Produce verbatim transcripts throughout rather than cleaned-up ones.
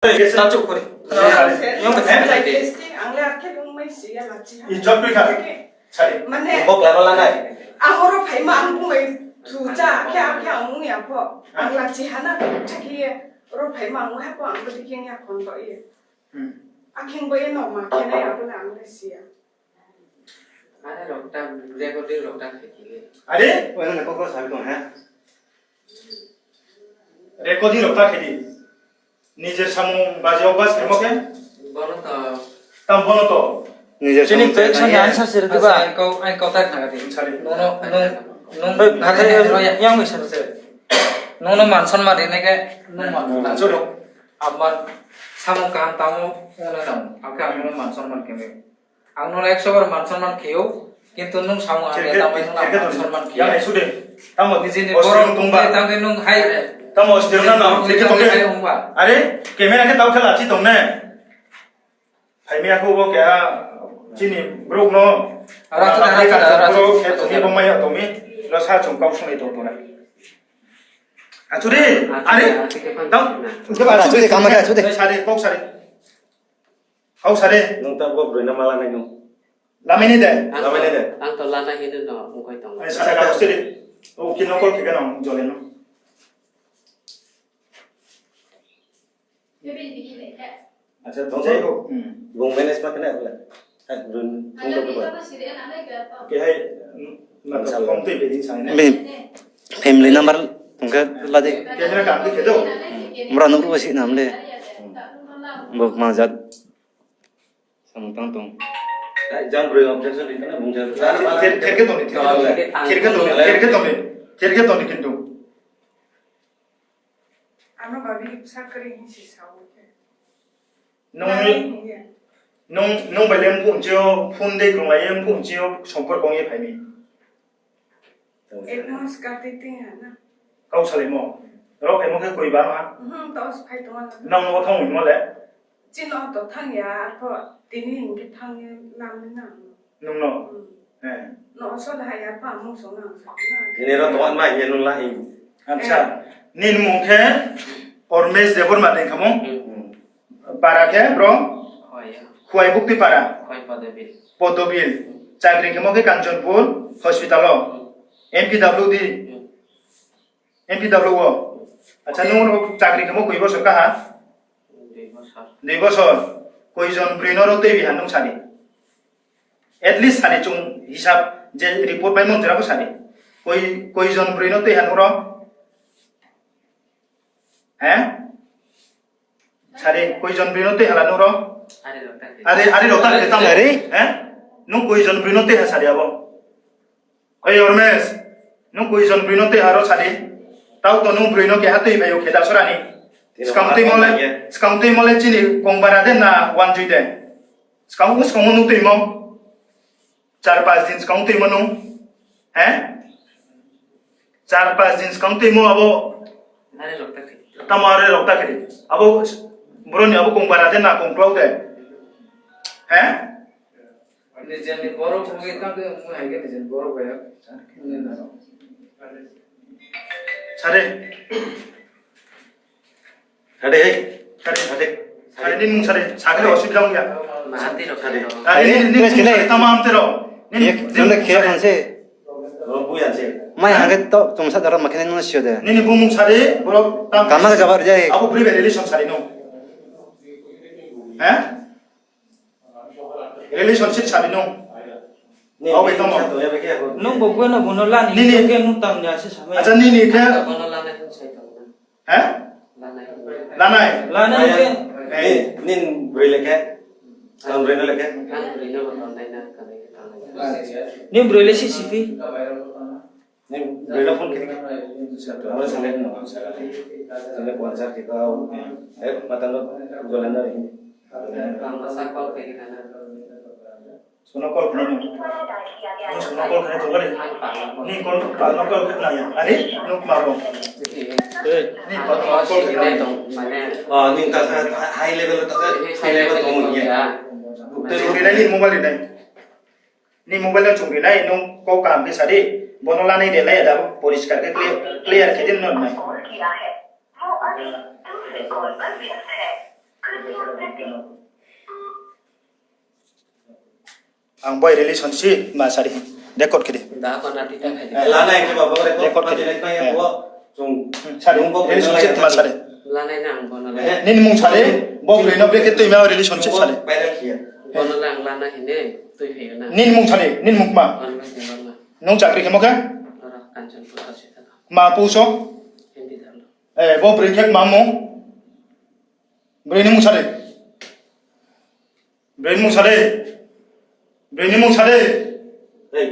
Tachu kori. Ang le akhe bung mai si ya lachi ha. Ijot kri kha. Sari. Mane, bok lama lanai. Ang oro phaima ang bung bai thu cha, khe ang khe ang ong ya pho. Ang lachi ha na, cha khe ye. Oro phaima ang ha pho, ang bo dikhe ya khon to ye. Akhing bo ye no ma khe nai abo le ang le si ya. Are rok ta, recording rok ta khe khe. Are? Oino ne kok sabi tong ha. Recording rok ta khe di. Nijer samung baji obas khemo khe? Bono to. Tam bono to. Nijer chini samung question ni answer sir diba? Acha, ang kau, ang kau tak na di. Sari. Nono, nung, nung, yang bai sir. Nono man sonman ri nai khe, nung man. Acha ro. Amar samung kaham tamo, nono nang. Akhe ang nono man sonman khe. Ang nono ekso bar man sonman khe ou, kintu nung samung ang khe, khe, tamo khe, nung khe, man sonman khe. Yang hai sude. Tamo nijini borok tongba. Tamo khe nung hai. Tamo stil na nang, khe tong khe. Are, camera khe tao khe lachi tong ne. Phaimi ya khe bo keha chini brouh no. Ara, ara, brouh khe tongmi bo mai ya tongmi. Lo sa chung kau song ni tong tong nai. Achuri, are. Tao. Achuri, kama khe, achuri. Sari, kau sari. Kau sari. Nung ta bo broi no ma lanai nung. Lamai ni de. Lamai ni de. Ang to lana hino no, ongkoi tong. Ai, sara ka siri. O, ki nokol khe no, jole no. Acha, tong jai ho. Bung manage ma kena bole. Hai, run, run to ko. Ke hai, na phone tei bedin sang ne. Family number tong khe la di. Camera ka ke do. Mura nuk ru si nam le. Bo ma jat. Samung tang tong. Hai, jang broi objection ri kana bung jang. Ther, ther khe tong ni, ther khe tong ni. Ther khe tong ni, ther khe tong ni, ther khe tong ni kintu. Ano babi sakri ni si sao khe. Nung, nung, nung bai le mphung chio, phone de krung lai ye mphung chio, songkor kong ye phai mi. Ek mas kati ting ha na. Kau salaimo. Rao phaimo khe koi ba ma? Mhm, tao se phai tong ha na. Nang no thang mo le? Chini no to thang ya, arpho tini hing khe thang ye lam ni na. Nung no? Hmm. Eh. No so da ya pha mo so na sa na. Tini ro tong ma ye nung la hing. Acha. Eh. Nini mung khe Ormes Debbarma dei kha mo? Hmm. Para khe bro? Khwai. Khwai Bukti para. Khwai Podobil. Podobil. Chakri khemo khe Kanchanpur hospital o. Hmm. M P W D. Hmm. M P W o. Acha, nung ro chakri khemo koi bosor kaha? Dui bosor. Dui bosor. Koi jon broi no ro tui bi ha nung sadi? At least sadi chung hisab je report bai mon jora bo sadi. Koi, koi jon broi no tui ha nung ro? He? Sari, koi jon broi no tui hala nung ro? Ari rok ta khe. Ari, ari rok ta khe tamo? Ari? He? Nung koi jon broi no tui ha sari abo? Oi Ormes, nung koi jon broi no tui ha ro sari? Tau to nung broi no keha tui bai o khe da sorani. Skang tui mo le, skang tui mo le chini kong bara de na wanjui de. Skang u skang nung tui mo. Char pas din skang tui mo nung. He? Char pas din skang tui mo abo. Are rok ta khe. Tamo are rok ta khe. Abo bro ni abo kong bara de na kong klau de. He? Nijeni borok wngwi tangwi wngwi hai khe nijeni borok bai. Sare. Sare, hei. Sare, sare. Sare, nini mung sare. Sakhe osubida wngya. Sare. Sare, nini, nini mung sare. Tamo amtero. Nini, nini mung sare. Mai hangke to tongsa dara makhe nung sio de. Nini bumung sare, borok tam. Kamar jabar jai. Abo bri bai relation sare no. He? Relationship sari nung. Nung bo bono bono lani, nini ke nung tang ya se samai. Acha, nini ke? Bono lanai hwn sai tong na. He? Lanai. Lanai. Lanai ke? Nin broi lekhe. Kan broi no lekhe. Kan broi no bono lanai na kan. Nin broi le si sipi. Ni broi no phone khe khe. Amo sangle no. Sangle phone charge khe kau. Eh, mata no jole no ri. Sono call khna no. Ni sono call khna to bari. Ni call, call no call khna ya. Are, no ma ro. Ni call no call khna. Oh, ni ta sa high level ta sa high level to mo ni. Te ri nai ni mobile nai. Ni mobile no chung ri nai, nung kau kaham khe sa di. Bono lanai de lai ya da, poriskar khe clear, clear khe di no nai. Call किया है। वो अभी दूसरे कॉल पर व्यस्त है। Ang bai relationship ma sari. Record khe di. Da ko na ti ta khai di. Eh, lana hai ke babo record. Record khe di. Eh. Chung. Hmm, sari. Relationship ma sari. Lana na ang bono la. Eh. Nini mung sari. Bo broi no brekhe tui ma relationship sari. Bono la ang lana hine tui phai na. Nini mung sari. Nini mung ma. Bono la hine bono la. Nung chakri khemo khe? Ora Kanchanpur ka se ta. Ma puso? Hindi dam. Eh, bo broi khe ma mung? Broi ni mung sari. Broi ni mung sari. Broi ni mung sari. Ei,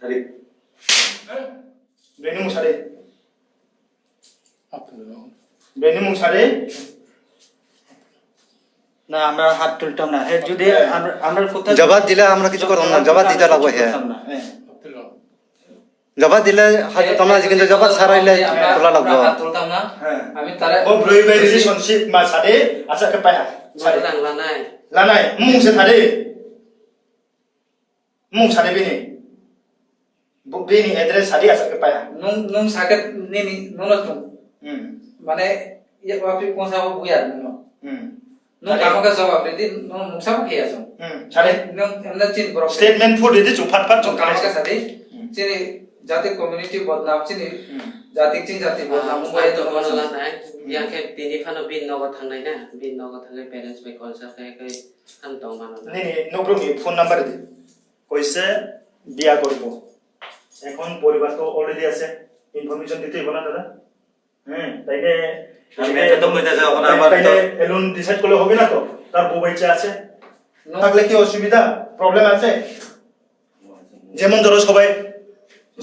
sari. Broi ni mung sari. Broi ni mung sari. না, আমরা হাত তুলতাম না। হে, যদি আমরা, আমরা কোথাও জবাব দিলে আমরা কিছু করতাম না, জবাব দিতে লাগবো, হে। করতাম না, হে। জবাব দিলে হাত তুলতাম না, কিন্তু জবাব ছাড়াইলে আমরা, তোলা লাগবো। আমরা হাত তুলতাম না। হ্যাঁ। আমি তারা ও ব্রই বাই relationship ma sari, আচ্ছা, কে পায়া। Sari. Lanai. Lanai, mung se sari. Mung sari bini. Bo bini address sari asa khe paiha. Nung, nung sakhe nini, nung no chung. Hmm. Mane, ye wapi kongsa bo buya nung no. Hmm. Nung sari. Kamo khe jawab ridi, nung mungsa bo khe ya chung. Hmm. Sari. Nung emna chin borok. Statement phur ridi chung phat phat chung kamo khe sari. Hmm. Chini jati community bodnam chini. Hmm. Jati chini jati bodnam. Ah, mung bai to bono la nai. Hmm. Yang khe tini phano bin nogo thangnai na, bin nogo thangnai parents bai consult khe khe. Nini nokbrok ni phone number di. কইছে বিয়া করব। এখন পরিবার তো already আছে, information দিতে হইব না দাদা? হ্যাঁ, তাইলে আমি এটা তো কইতাছি, এখন তাই-, আমার তো তাইলে alone decide করলে হবে না তো, তার বউ বাচ্চা আছে। না। থাকলে কি অসুবিধা, problem আছে? যেমন ধরো সবাই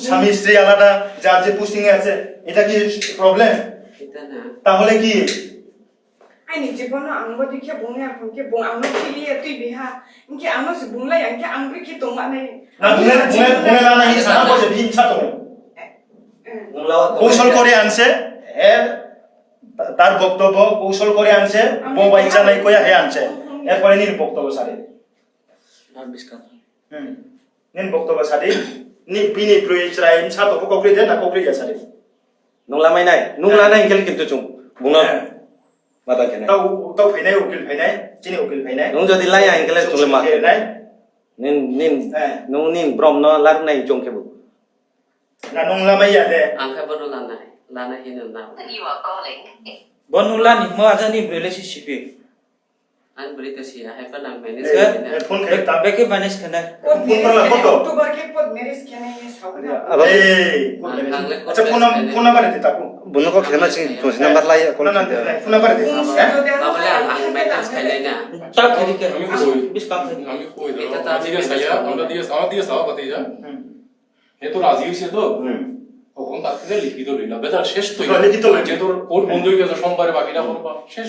স্বামী স্ত্রী আলাদা, যার যে posting এ আছে, এটা কি problem? এটা না। তাহলে কি? Aini jibon no ang bo dikhe bung ya phung khe bung ang no philiye tui biha. Hing khe ang no se bung lai ya, hing khe ang bri khe tong ma nai. না, bung lai, bung lai, bung lai lana hi sana bo se bini sa tong. Eh, eh. কৌশল করে আনছে, এর, তা-, তার বক্তব্য কৌশল করে আনছে, বউ বাচ্চা নাই কইয়া হে আনছে। এরপরে নির বক্তব্য সারে। Hmm. Nini boktobo sadi, ni bini broi chrai bsa tongpho kokri de, na kokri ya sadi. Nung lamai nai, nung lanai hingkhe kintu chung bung no mata khe nai. Tau, tau phainai, ukil phainai, chini ukil phainai. Nung jodi laya hingkhe le chung le ma khe nai. Nin, nin, nung nin brom no lar nai chung khe bo. Na nung lamai ya de. Ang khe bono lanai, lanai hino na. Bono lani mo aja ni relationship. Ang beri to si ya, hai pa nang manage khe, eh, phone khe ta. Beke manage khe nai. Phone manage khe nai, October khe phone manage khe nai, ye sao na. Abo. Eh, phone manage. Acha, phone number di taku. Bono ko khema sing, phone number lai, call khe. Phone number di. Abo le ang manage khe nai na. Ta khe di khe. Bis kam khe. Ami koi da. Ami diye saya, ami diye, ami diye saya, bati ja. Hmm. এ তো রাজি হইছে তো? হুম। তখন তার থেকে লিখিত লইলাম। বেচারা শেষ তো হ্যাঁ, লিখিত লইলাম। যে তোর কোর্ট বন্ধ হয়ে গেছে, সোমবারে বাকিটা করবা। শেষ।